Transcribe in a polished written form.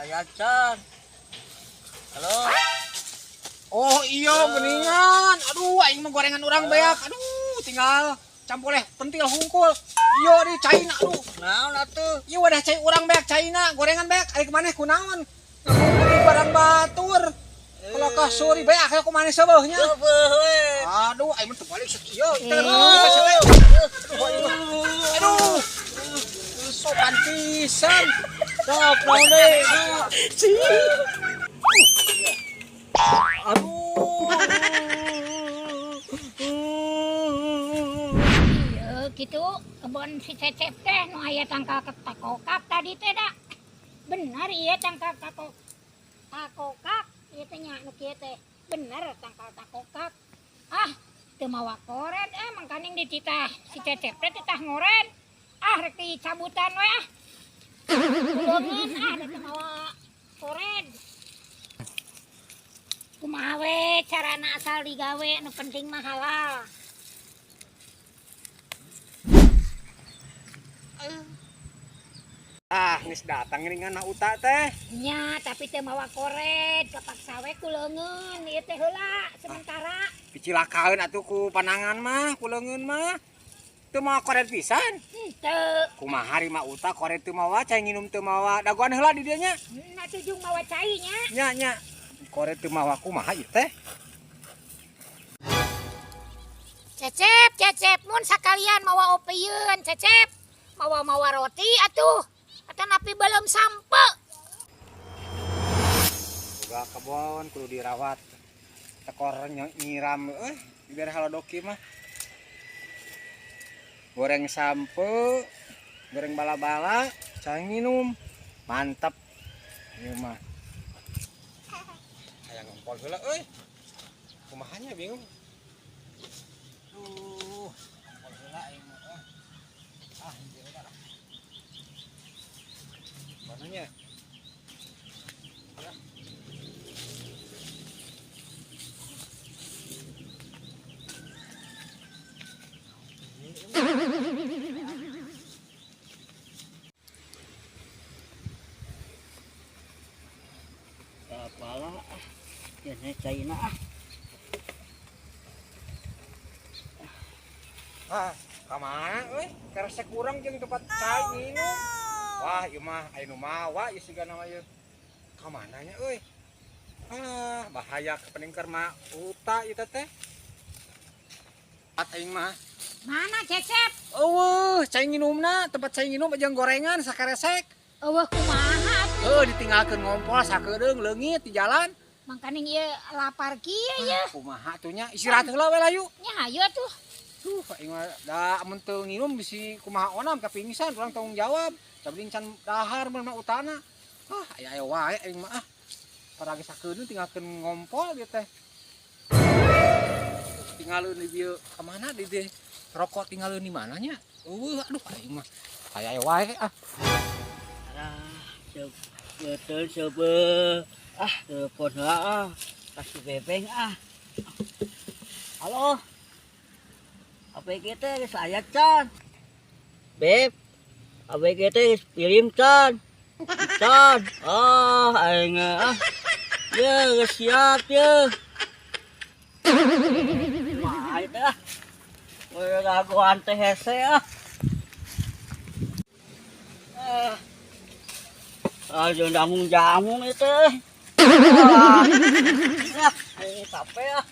Saya can. Halo. Oh iya geningan. Aduh aing mah gorengan urang beak. Aduh tinggal campoleh pentil hungkul. Iya di caina aduh. Naon atuh? Iya wadah cai urang beak caina, gorengan beak ari maneh kunaon? Ngakumpul barang batur. Kalau kah suri beak ku maneh seubeuh nya. Seubeuh we. Aduh aing mah teu balik sakieu. Teu bisa teh. Aduh. Aduh. Sopan pisan. Sok naon deui? Aduh. Iya gitu kebon si Cecep teh nu aya tangkal takokak tadi teh da. Bener iya tangkal takokak ieu teh nya nu kieu teh. Bener tangkal takokak. Ah, teu mawa koret mangkaning dititah si Cecep teh titah ngoret. Ah rek dicabutan we ah. Kuleungeun ah da teu mawa koret. Kumaha we carana asal digawe nu penting mah halal. Ah, geus datang geuningan mah uta teh. Nya, tapi teu mawa koret, kapaksa we ku leungeun ieu teh heula sementara. Dicilakaeun atuh ku panangan mah, ku leungeun mah. Teu mawa koret pisan. Henteu. Kumaha ari mah uta koret teu mawa, cai nginum teu mawa. Dagoan heula di dieu nya. Atuh jeung mawa cai nya. Nya nya. Koret teu mawa kumaha ieu teh? Cecep, Cecep, mun sakalian mawa opieun, Cecep. Mawa-mawa roti atuh. Atanapi belum sampe. Boga kebon kudu dirawat. Tekor nyiram euy, biar halodoki mah. Goreng sampe, goreng bala-bala, cai nginum. Mantap. Ieu mah. Hayang ngompol heula euy. Kumahanya bingung. Duh, ngompol heula aing mah. Ah, ieu lah. Mananya? Apalah ah. Ya caina ah. Ah, ka mana euy? Keresek urang jeung tempat cai minum. Wah, ieu mah aya nu mawa ieu sigana mah ieu. Ka mana nya euy? Ah, bahaya kepeningker mah uta ieu teh. At aing mah. Mana Cecep? Eueuh, cai nginumna, tempat cai nginum jeung gorengan sakeresek. Eueuh kumaha atuh? Heuh, ditinggalkeun ngompol sakedeung leungit di jalan. Mangkaning ieu lapar kieu ieu. Kumaha atuh nya? Istirahat heula we lah yuk. Nya hayu atuh. Duh, aing mah da amun teu nginum bisi kumaha onam kapingsan urang tanggung jawab. Tapi can dahar mun mah utana. Ah, aya aya wae aing mah ah. Paragi sakedeung tinggalkeun ngompol ieu teh. Tinggalkeun di dieu ka mana di dieu? Rokok tinggalkeun di mana nya? Eueuh, aduh aing mah. Aya aya wae ah. Alah, betul seubeuh. Ah, telepon heula ah. Kasih bebeng ah. Halo. ABG teh geus aya can. Beb. ABG teh geus pirim can. Can. Ah, aing ah. Ye, geus siap ye. Wah, itu ah. We gagoan teh hese ah. Ah. Ah, jeung jamung-jamung itu. Ah, ah, ini capek ah.